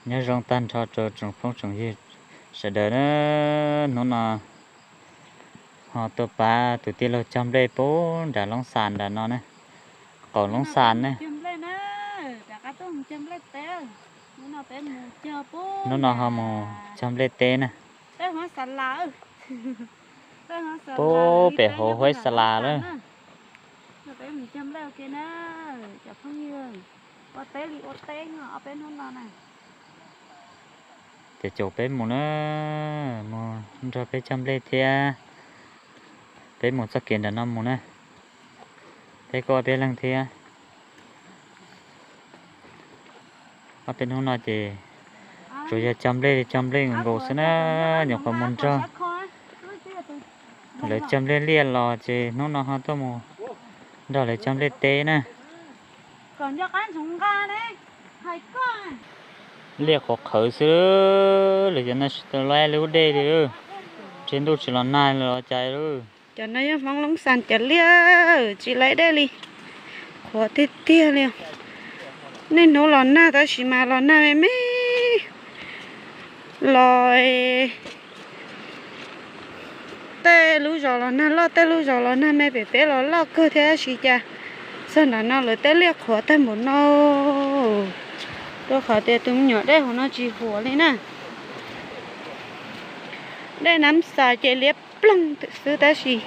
Nyob zoo tag nrho rau tsoom phooj tsoom ywg sawv daws na, hnub no ho tuaj pab tus tij laug cog nplej pub nram Loob Xas nram no na, qaum Loob Xas na. Hnub no ho mus cog nplej teb na. Pub pem hauv Huaib Xas Las lawm. Ces caum peb mus na, mus nrog peb cog nplej thiab. Peb mus txoj kev nram no mus na, peb kuj ob peb leeg thiab. Ob peb hnub no ces tsuas yog cog nplej li cog nplej nkaus xwb na, nyuam qhuav mus nrog lawv cog nplej liaj los ces hnub no ho tuaj mus nrog lawv cog nplej teb na. Liaj qhuav qhawv xwb, lawv cov no tsis tau laib lub dej li, ntshe ntuj tsis los nag los cas li. Cov no yog Hmoob Loob Xas cov liaj, tsis laib dej li, qhuav tiag tiag li. Niaj hnub los nag tab sis mas los nag me me, los tej lub zos los nag loj, tej lub zos los nag me, pem peb los loj kawg thiab tab sis cas txog nram no lawv tej liaj qhuav tag npaum no, rau qhov tias tus me nyuam dej hauv no tsis huam li na. Dej Nab Xas ces liab ploog xwb tab sis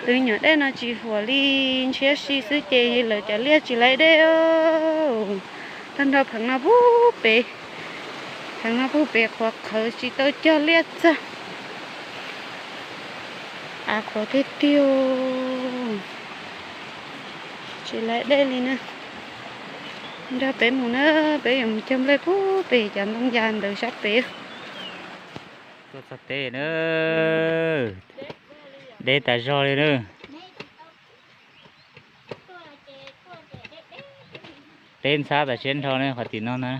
tus me nyuam dej no tsis huam li, ntshiab si xwb ces lawv cov liaj tsis laib dej. Tag nrho pheev no pub pem, pheev no pub pem qhuav qhawv tsis tau cog liaj txog. Av qhuav tiag tiag, tsis laib dej li na. Nrog peb mus na, peb yuav mus cog nplej pub pem cov ntoo yas ntawd sab pem. Tuaj txog teb na, deb tas zog li na. Teb ntxhab tas siab nrho ne qhov tim no na.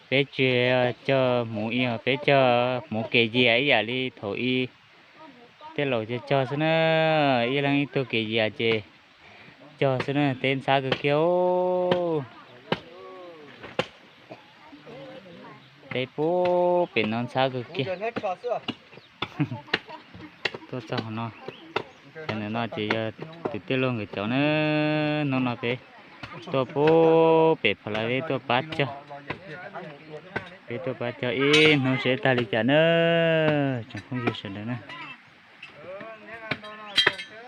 Peb tsis cog hmuv ib, peb cog hmuv kev yias ib yam li thaum ub tej laus cog cog xwb na, ib leeg ib tug kev yias ces cog xwb na, teb ntxhab kawg kiag. Teb pub pem no ntxhab kawg kiag. Tuaj txog no, cov ntawm no ces yog tus tij laug nkawd cov na. Hnub no peb tuaj pub pem Pha La Veb tuaj pab cog. Peb tuaj pab cog ib hnub seb tag li cas na, tsoom phooj ywg sawv daws na.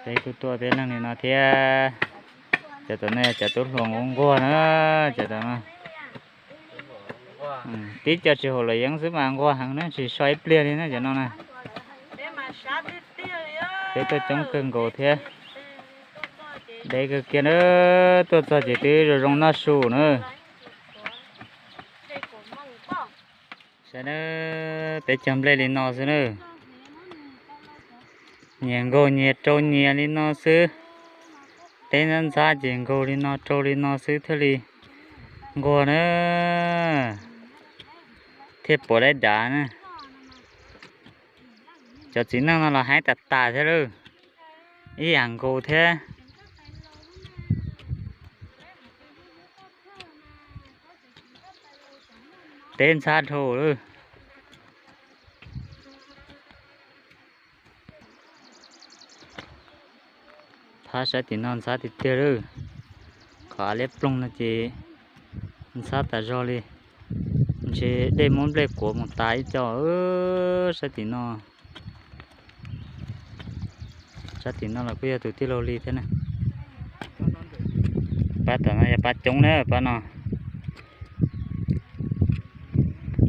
Peb kuj tuaj peb leeg li no thiab. Cov tom no cov tub hluas nquag nquag na, cov tom no. Tib co tsis haum luam yeeb xwb mas nquag heev na, tsis so ib pliag li na cov no na. Peb tuaj coob kawg nkaus thiab. Deb kawg kiag na, tuaj txog ces twb zoo zoo noj su na. Saib na, peb cog nplej li no xwb na. Nyias nkaug nyias rau nyias li no xwb. Teb ntxhab ntxhab ces nkaug li no rau li no xwb thiaj li nquag na, thiaj puas dai dav na. Cov txiv neej no los haib tas tas thiab lawm, ib yam nkaus thiab. Teb ntxhab dhau lawm. Phab sab tim no ntxhab tiag tiag lawm. Qhov av liab ploog no ces ntxhab tas zog li. Ntshe dej muab nplej kuav mus tas ib co. Sab tim no, sab tim no los kuj yog tus tij laug li thiab na. Pab tom no yog pab coob na pab no.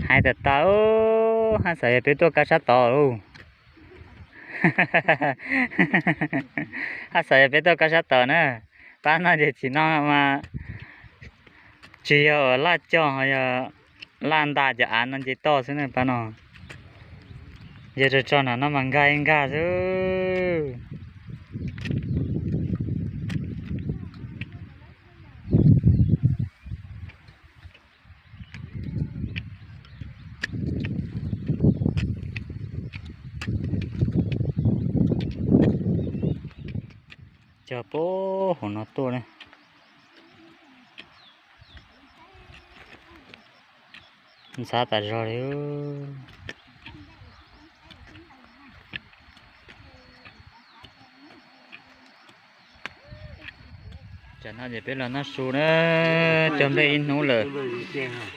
Haib tas tas, haj xav yog peb tuaj kab sab tod lauj. Haj xav yog peb tuaj kab sab tod na. Pab no ces tsim no mas tsis yog laj cog, ho yog laj nta cov av no nce toj xwb na pab no. Yog tso tso nram no mas nkag nkag xwb. Cog puag hauv no tuaj na. Ntxhab tas zog li. Tam no ces peb los noj su na, cog nplej ib hnub lawm,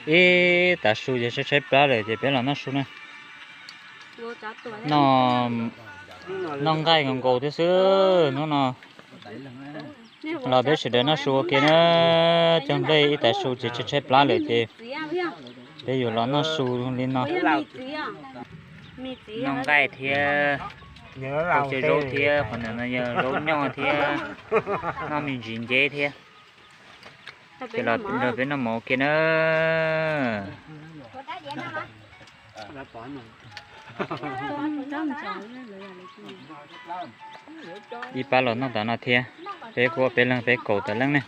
ib tav su ces tshaib tshaib plab lawm ces peb los noj su na. Noj, noj nqaij nkaus nkaus thiab xwb hnub no. Los peb sawv daws noj su ua ke na, cog nplej ib tav su ces tshaib tshaib plab lawm ces peb yuav los noj su li no. Noj nqaij thiab, ua cov zaub thiab, qhov ntawm no yog zaub nyoj thiab, noj me ntsis nceb thiab. Ces los nrog peb noj mov ua ke na. Ib pab los noj tas no thiab, peb kuj peb leeg peb kaum tawm leej ne.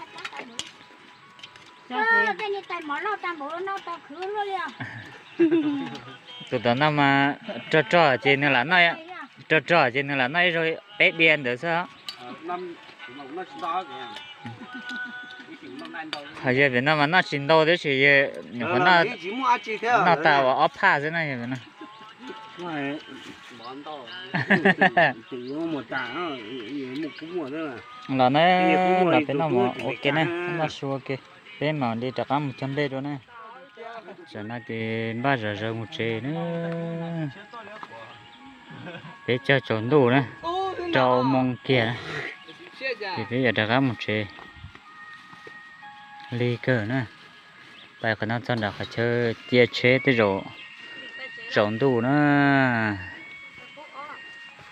Tus tom no mas rog rog ces nws lam noj, rog rog ces nws lam noj ib zaug peb diav ntawd xwb. Yog pem no mas noj tsis ntau tab sis nyuam qhuav noj tas uas ob phaj xwb na yog pem no. Los na, los peb noj mov ua ke na, noj su ua ke, peb mam li rov qab mus cog nplej dua na. Tam no ces npaj zom zaws mus tsev na. Peb cog tsaus ntuj na, rau moo kiag na, ces peb yuav rov qab mus tsev lig kawg na. Pais qhov no txog nram qhov chaw cia tsheb tej zaum tsaus ntuj na.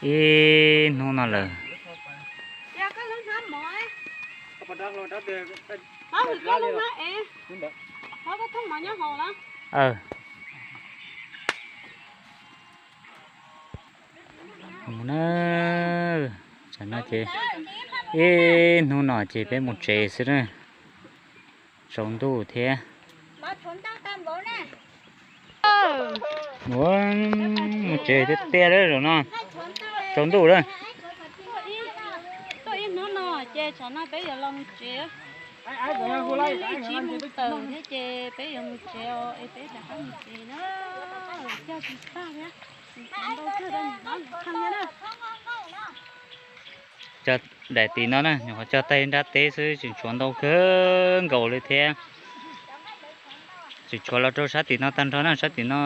Ib hnub no lawm. Mus na, tam no ces ib hnub no ces peb mus tsev xwb na, tsaus ntuj thiab. Mus tsev tiag tiag lawm zaum no, tsaus ntuj lawm. Tuaj ib hnub no ces tsam no peb yuav los mus tsev. Ib tsib moos tawm thiab ces peb yuav mus tsev os, es peb rov qab mus tsev na. Cog tsis tag thiab, tsis tau ntau kawg rau niam hlob niam pheej thiab na. Cog daim tim no na, nyuam qhuav cog tag nrab teb xwb, tseem tshuav ntau kawg nkaus li thiab. Tseem tshuav los rau sab tim no tag nrho na, sab tim no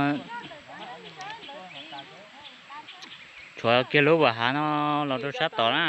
tshuav kiag lub vam hav no los rau sab tod na.